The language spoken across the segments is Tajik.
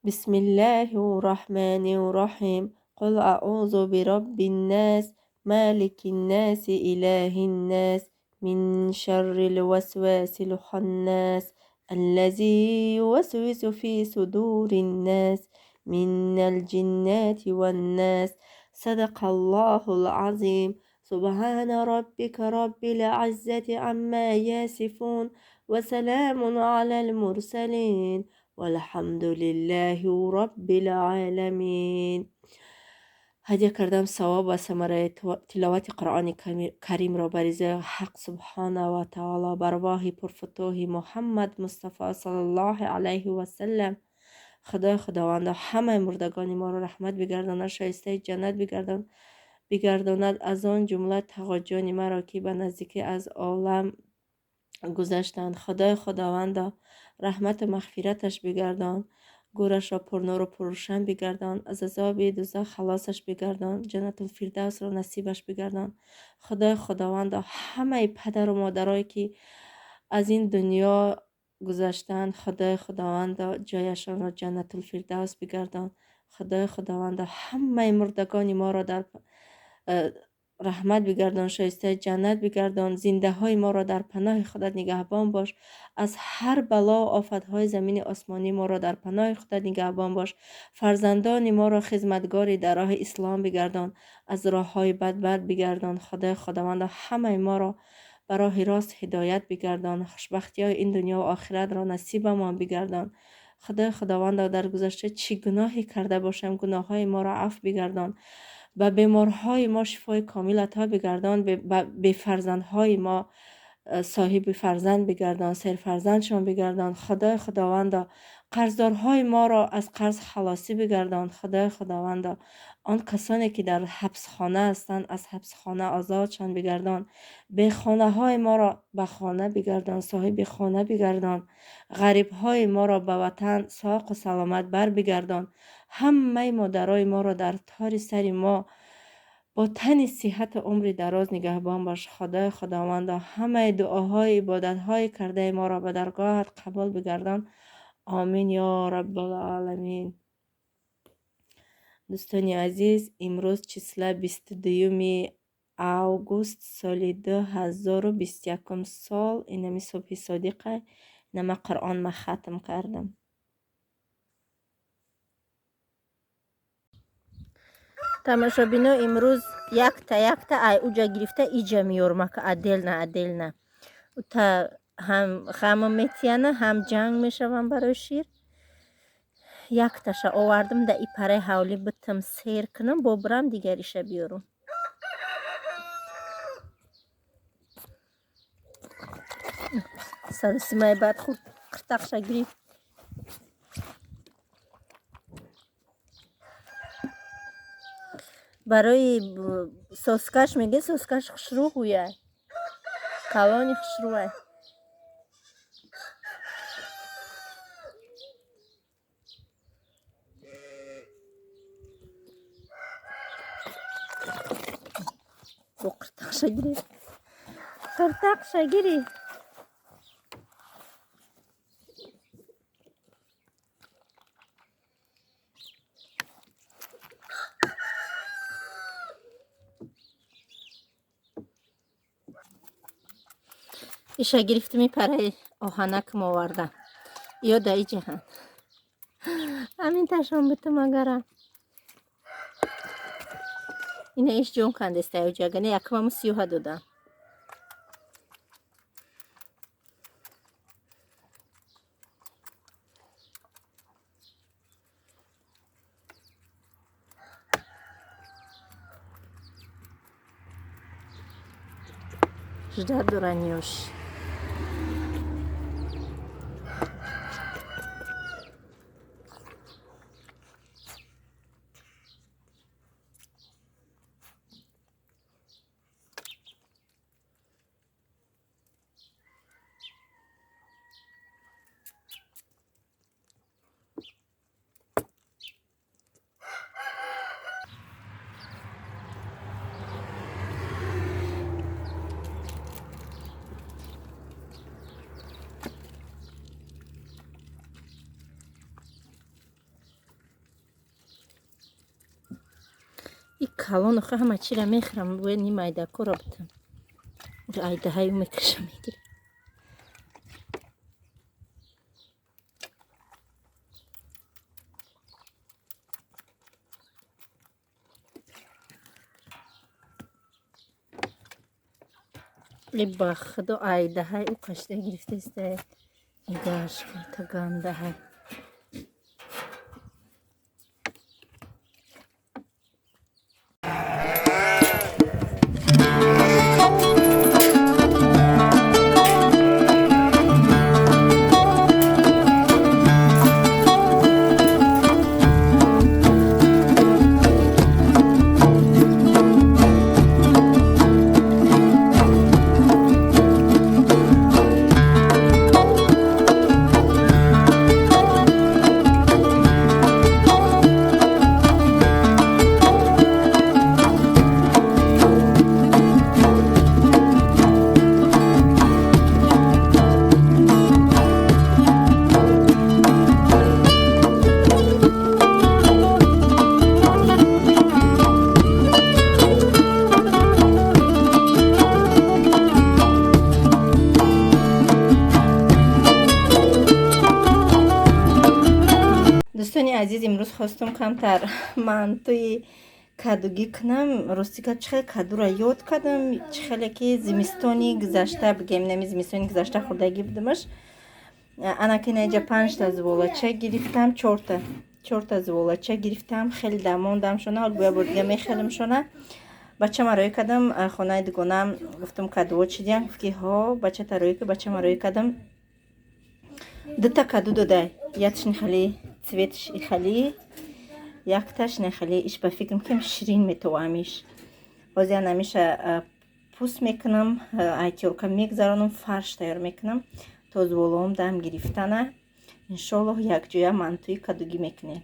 بسم الله الرحمن الرحيم. قل أعوذ برب الناس، مالك الناس، إله الناس، من شر الوسواس الخناس، الذي يوسوس في صدور الناس، من الجنات والناس. صدق الله العظيم. سبحان ربك رب العزة عما يصفون، وسلام على المرسلين، والحمد لله رب العالمين. ҳадя кардам савоб ва самараи тиловати Қуръони Каримро ба ризои Ҳақ субҳона ва таоло, бар арвоҳи пурфутӯҳи Муҳаммад Мустафо саллаллоҳу алайҳи васалам. Худои Худовандо, ҳамаи мурдагони моро раҳмат бигардонад, шоистаи ҷаннат бигардонад, аз он ҷумла тағоҷони маро, ки ба наздикӣ аз олам гузаштанд. Худои Худовандо, раҳмату мағфираташ бигардон, гӯрашро пурнуру пуррӯшан бигардон, аз азоби дузах халосаш бигардон, ҷаннатулфирдавсро насибаш бигардон. Худои Худовандо, ҳамаи падару модарое ки аз ин дунё гузаштанд, Худои Худовандо, ҷояшонро ҷаннатулфирдавс бигардон. Худои Худовандо, ҳамаи мурдагони моро дар раҳмат бигардон, шоистаи ҷаннат бигардон, зиндаҳои моро дар паноҳи худат нигаҳбон бош, аз ҳар балову офатҳои замини осмонӣ моро дар паноҳи худат нигаҳбон бош, фарзандони моро хизматгори дар роҳи ислом бигардон, аз роҳҳои бадбад бигардон. Худои Худовандо, ҳамаи моро ба роҳи рост ҳидоят бигардон, хушбахтиҳои ин дунё ва охиратро насибамон бигардон. Худои Худовандо, дар гузашта чӣ гуноҳе карда бошем, гуноҳҳои моро афв бигардон, ба беморҳои мо шифои комил ато бигардон, ба бефарзандҳои мо соҳиби фарзанд бигардон, серфарзандшон бигардон. Худои Худовандо, қарздорҳои моро аз қарз халосӣ бигардон. Худои Худовандо, он касоне ки дар ҳабсхона ҳастанд, аз ҳабсхона озодшон бигардон, бехонаҳои моро ба хона бигардон, соҳиби хона бигардон, ғарибҳои моро ба ватан соқу саломат бар бигардон, ҳамаи модарои моро дар тори сари мо бо тани сиҳату умри дароз нигаҳбон бош. Худои Худовандо, ҳамаи дуоҳои ибодатҳои кардаи моро ба даргоҳат қабул бигардон. Омин ё раббалоламин. Дӯстони азиз, имрӯз числа 22 август соли 2021 сол, инами субҳи содиқа, инама Қуръон ма хатм кардам. Тамошобино, имрӯз якта якта ай уҷа гирифта иҷа меёрмака, отдельно отдельно. Ута ҳам ғама метияна, ҳам ҷанг мешавам барои шир. Якташа овардам да и параи ҳавлӣ битам сер кунам, бо бирам дигариша биёрам. Сарусимаи бад хурд қиртақша гирифт. Барои соскаш меге, соскаш хушрӯ ҳуяй, калони хушрӯай. Бо қиртақша гирифт, қиртақша гирифт. Иша гирифтими параи оҳанакам оварда. Ё да иҷаҳан. Ҳамин ташон битум агара. Ина иш ҷон кандеста уҷагане якмаму сиёҳа додам. Ждать дуранёш. Калон охи ҳама чира мехӯрам, бояд ним айдакора бутам. Айдаҳаю мекашам мегирам. Ба худо айдаҳай ӯ қашта гирифтаста. Нигоҳаш кун та гандаҳай. Дӯстони азиз, имрӯз хостум камтар мантуи кадугӣ кунам. Рости гап, чӣ хеле кадура ёд кардам, чӣ хеле ки зимистони гузашта бигем, нами зимистони гузашта хӯрдагӣ будамаш. Анаки наиҷа панҷта зуволача гирифтам, чорта зуволача гирифтам, хеле дамондам шона, ҳол боя бор дига мехелам шона. Бачама рӯй кардам, хонаи дугонам гуфтам кадуо чидиям, гуфт ки ҳо, бачата рӯй ки, бачама рӯй кардам. Дута каду додай, якташ нихали цветш ихали, якташ нихали иш ба фикрам кем ширин метовамиш. Ҳозир анамиша пӯст мекунам, айтёрка мегзаронам, фарш тайёр мекунам, то зуволоам дам гирифтана. Иншоаллоҳ якҷоя мантуи кадугӣ мекунем.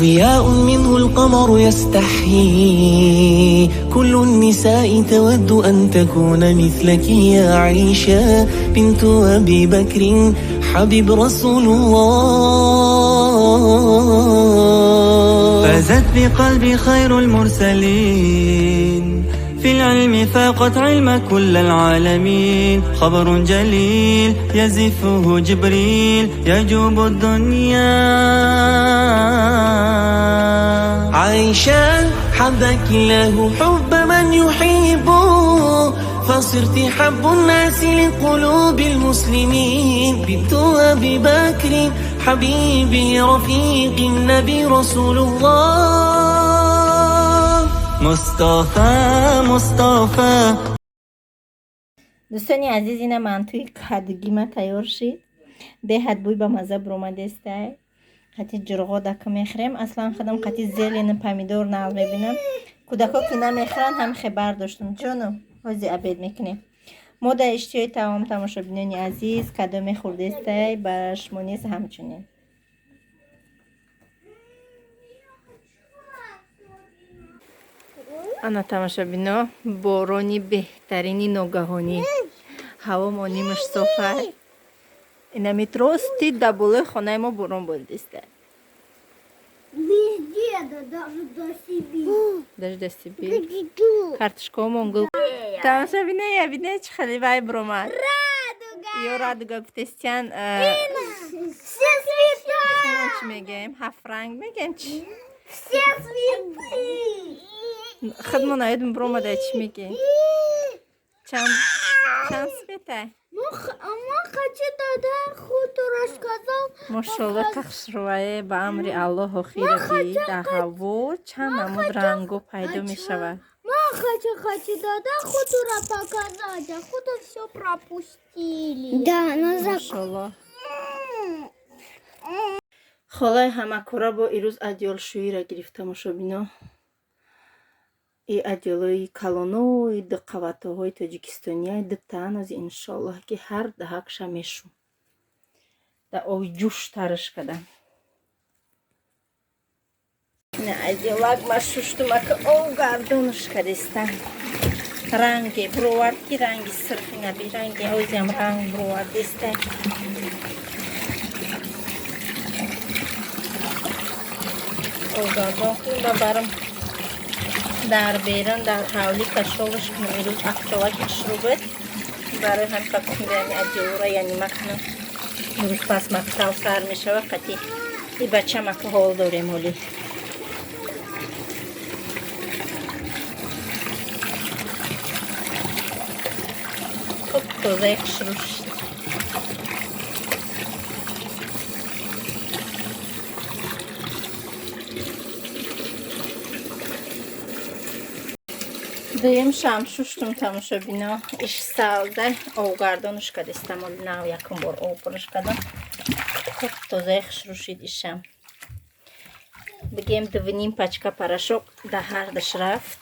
ضياء منه القمر يستحيي، كل النساء تود أن تكون مثلك يا عائشة بنت أبي بكر حبيب رسول الله. فازت بقلبي خير المرسلين، في العلم فاقت علم كل العالمين، خبر جليل يزفه جبريل يجوب الدنيا. عائشة حبك الله حب من يحبه، فصرت حب الناس لقلوب المسلمين، بنت أبي بكر حبيبي رفيق النبي رسول الله. مصطفى مصطفى. Дӯстони азиз, ина мантуи кадгима тайёр шид. Беҳад бӯй ба мазза буромадестай. Қати ҷурғодака мехӯрем. Аслан худам қати зелени помидор нағз мебинам. Кӯдако ки намехӯранд, ҳам хебар доштам. Ҷону, ҳозир обед мекунем. Мо дар иштиҳои таом, тамошобинони азиз, кадо мехӯрдестай, ба шумо низ ҳамчунин. Ана тамошобино, борони беҳтарини ногаҳонӣ. Ҳаво мо нимаш софа. Инами рости дар болои хонаи мо борон боридиста. Везде, да, даже до Сибири. Даже до Сибири. Картошкаомон гул. Тамошобино, ябине чӣ хеле вай буромад. Радуга. Ё радуга гуфтестиян. Все цвета. Чӣ мегӯем? Ҳафт ранг мегӯем чӣ? Все цветы. Худмон аёдм буромада чӣ мегӯем? Чанд цвета? Ма хочу тогда худу рассказал. Мошолло тахшрувае ба амри Аллоҳ охираби дар ҳаво чанд намуд ранго пайдо мешавад. Ма хочу тогда худура показать, а худу все пропустили. Да, на Мошолло. Холаи ҳамакора бо ирӯз адёлшӯиро гирифта, тамошобино. И адёлои калонои дуқаватоҳои тоҷикистония дутаанози иншоаллоҳ ки ҳар даҳакша мешум. Да оби ҷӯш тараш кардам. Ина азилак ма шуштум, ака ов гардонуш кадистам. Ранге бировард ки ранги сирхи наби ранги ҳозиам ранг бировардиста. Овгардон кунем ба барам дар берун дар ҳавлӣ кашолаш кунем. Ирӯз афтоваки хушрӯ буд. Барои ҳам факт яъни адиёра яъни макунам. Рӯз пас мактаб сар мешава қати и бача мака ҳол дорем ҳоли. Хуб тозаи хушрӯ шуд. Дуюм шам шуштум тамошобино. Иш салда овгардонуш кадистам. Оли нав якум бор ов пурш кардам. Хуб тозаи хушрӯ шид ишам. Бигем дувним пачка порошок да ҳардаш рафт.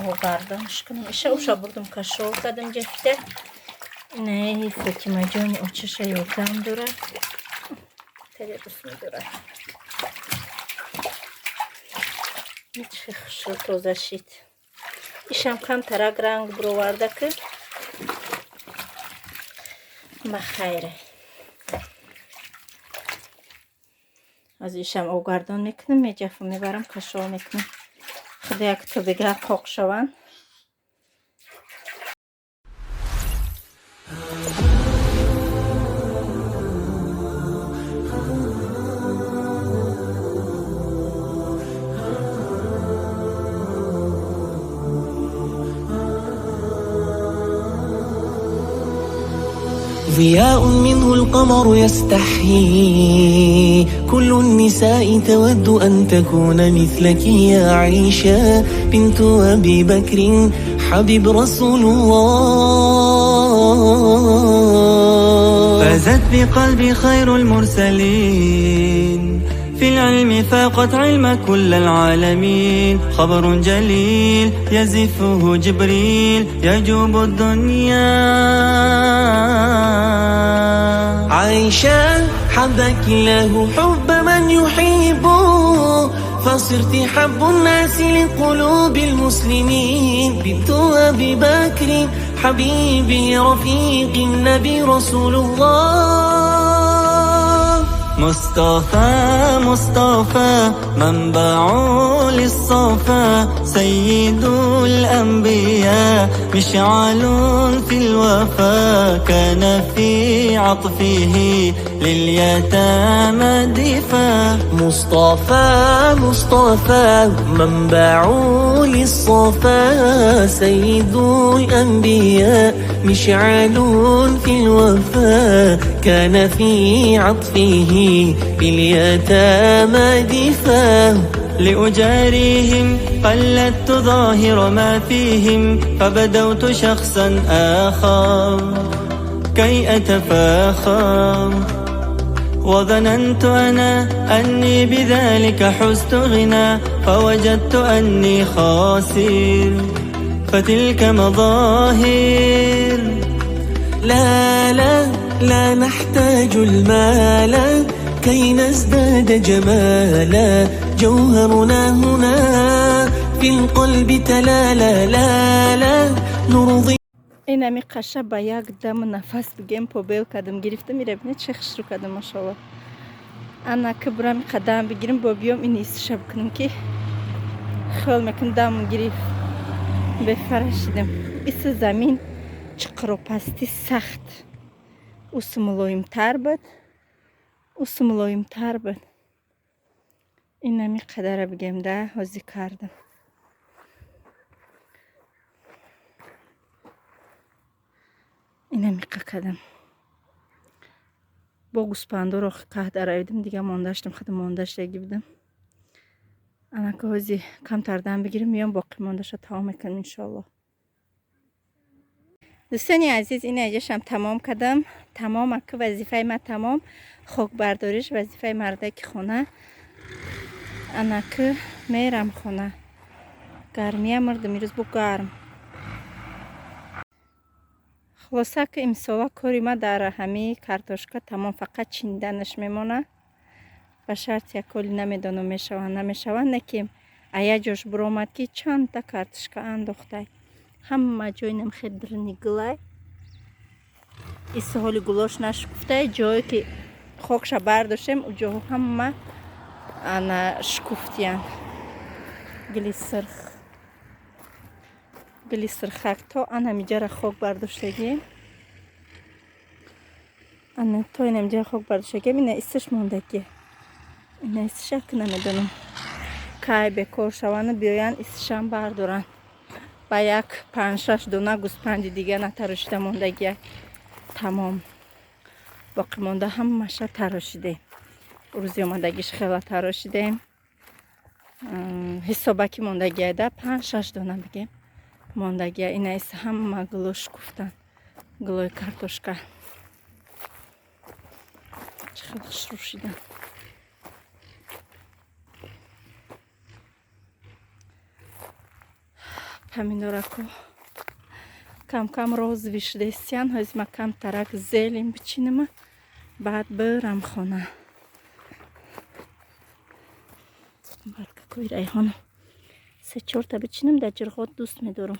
Овгардонуш кунам. Иша уша бурдум кашол кардам ҷафта. Инаи Фотимаҷони очаша ёрдам дора. Таре дӯст медорад. Чӣ хушрӯ тоза шид. Ишам камтарак ранг бироварда ки ба хайре. Аз ишам овгардон мекунам, меҷафу мебарам, кашол мекунам. Худо як то бигра қоқ шаванд. ضياء منه القمر يستحيي، كل النساء تود أن تكون مثلك يا عائشة بنت أبي بكر حبيب رسول الله. فازت بقلبي خير المرسلين، في العلم فاقت علم كل العالمين، خبر جليل يزفه جبريل يجوب الدنيا. عائشة حبك الله حب من يحبه، فصرت حب الناس لقلوب المسلمين، بنت أبي بكر حبيبي رفيق النبي رسول الله. مصطفى مصطفى منبع للصفا، سيد الأنبياء مشعل في الوفا، كان في عطفه لليتامى دفا. مصطفى مصطفى منبع للصفا، سيد الأنبياء مشعل في الوفا، كان في عطفه لليتامى دفا. لأجاريهم قلدت ظاهر ما فيهم، فبدوت شخصا آخر كي أتفاخر، وظننت أنا أني بذلك حزت غنى، فوجدت أني خاسر فتلك مظاهر. لا لا لا نحتاج المال كي نزداد جمالا، جوهرنا هنا في القلب تلالا. لا لا نرضي. Инами қаша ба як даму нафас бигем побел кардам, гирифтам ира бинед чӣ хушрӯ кардам, машоалло. Ана ки бурам қадам бигирим, бо биём ин истиша бикунам ки хиёл мекунам дам гирифт бефара шидам. Иси замин чиқиропасти сахт, усу мулоимтар буд, усу мулоимтар буд. Инами қадара бигем да ҳозир кардам. Инамиқа кардам. Бо гӯспандоро қаҳ даравидам, дига мондаштам, худ мондаштаги будам. Анака ҳози камтар дам бигирим, меём боқӣ мондаша тамом мекунам иншоалло. Дӯстони азиз, ин аҷашам тамом кардам. Тамом ака вазифаи ма тамом. Хокбардориш вазифаи мардаки хона. Анака мерам хона. Гармия мурдам, ирӯз бо гарм. Хулоса ки имсола кори ма дар ҳамаи картошка тамом, фақат чинданаш мемонад. Ба шарти яколи намедонам мешаванд, намешаванд, не ки ая ҷош биромад ки чандта картошка андохтай. Ҳама ҷой намхе дрни гулай. Исҳоли гулош нашукуфтай, ҷое ки хокша бардоштем, уҷоҳо ҳама ана шукуфтиянд. Гили сирх. Гили сирхак то ан ҳамиҷара хок бардоштагием. Ана то ин ҳамиҷара хок бардоштагием, ина исш мондагие. Ина исша ки намедонам. Кай бекор шаванд биёянд исшам бардоранд. Ба як 5-6 дона гӯспанди дига натарошида мондагия. Тамом. Боқӣ монда ҳамаша тарошидем. Рӯзи омадагиш хела тарошидем. Ҳисобаки мондагияда 5-6 дона бигем. Мондагия ина ис ҳама гуло шукуфтанд. Гулои картошка. Чӣ хел хушрӯ шиданд. Помидорако кам-кам розовый шудестиян. Ҳозир ма камтарак зелень бичинама, баъд бирам хона. Баъд какои райҳонам 3-4 бичинам, дар ҷирғот дӯст медорам.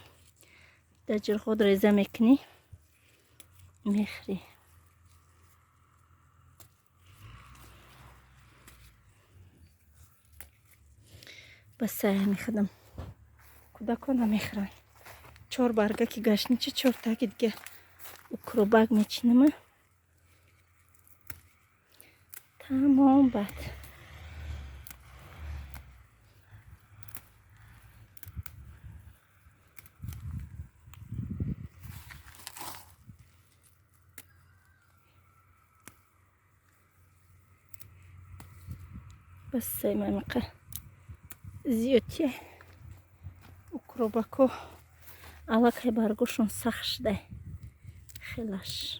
Дар ҷирғот реза мекунӣ, мехӯрӣ. Ба сая мехӯрдам. Кӯдакон намехӯранд. 4 барга ки гашничи, 4 таги дига укробак мечинама. Тамом баъд. Бас саймамиқа зиёдтия. Укробако аллакай баргошон сахт шудай. Хелаш.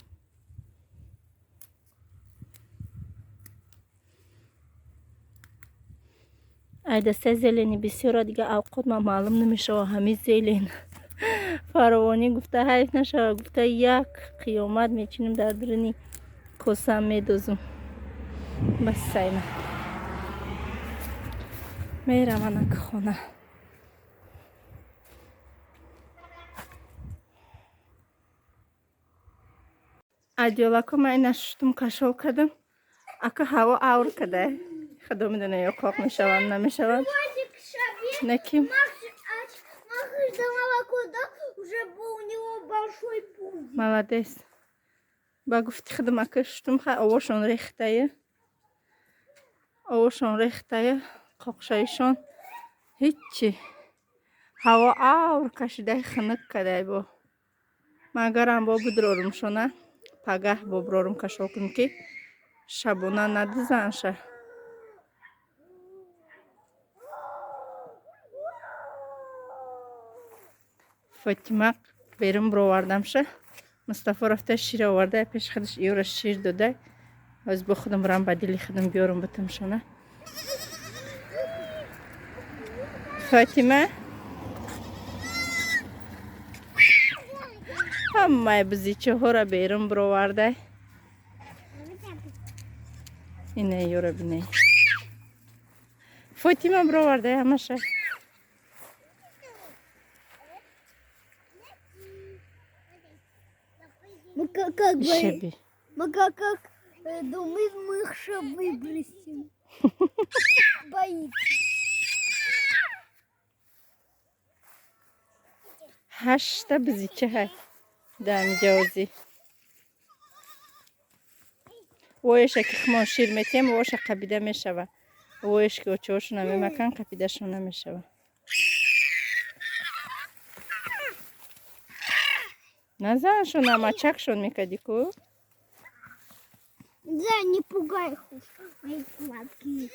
Ай дастаи зелени бисёра дига авқот ма маълум намешава ҳами зелен. Фаровонӣ гуфта ҳайф нашава, гуфта як қиёмат мечинем дар дуруни косам медозум. Бас сайма. Мерам анак хона. Адиолако ман ина шуштум кашол кардам. Ака ҳаво авр кадай. Худо медона ё қоқ мешаванд, намешаванд. Наким. Молодец. Ба гуфти худам ака шуштум ха овошон рехтая. Овошон рехтая, қоқшаишон ҳиччи. Ҳаво авр кашидай, хунук кадай бо. Ман агарам бо бидрорумшона, пагаҳ бо брорум кашол кунем ки шабона надизанша. Фотима берун бировардамша. Мустафо рафта шир оварда, пеш худаш иёра шир дода. Ҳозир бо худам рам ба дили худам биёрам битамшона. Фотима ҳамаи бизичаҳоро берун бироварда. Ина ёра биней. Фотима бироварда ҳамаша. Мы как мы как думаем, мы их выбросим. Боится. 8 бизича ҳай. Дар ҷавозӣ. Воеша ки хумон шир метиҳем, воша қабида мешава. Воеш ки очоҳошона мемакан, қабидашон намешава. Назаншон, амачакшон мекади ку? Да, не пугай их уж, мои сладкие.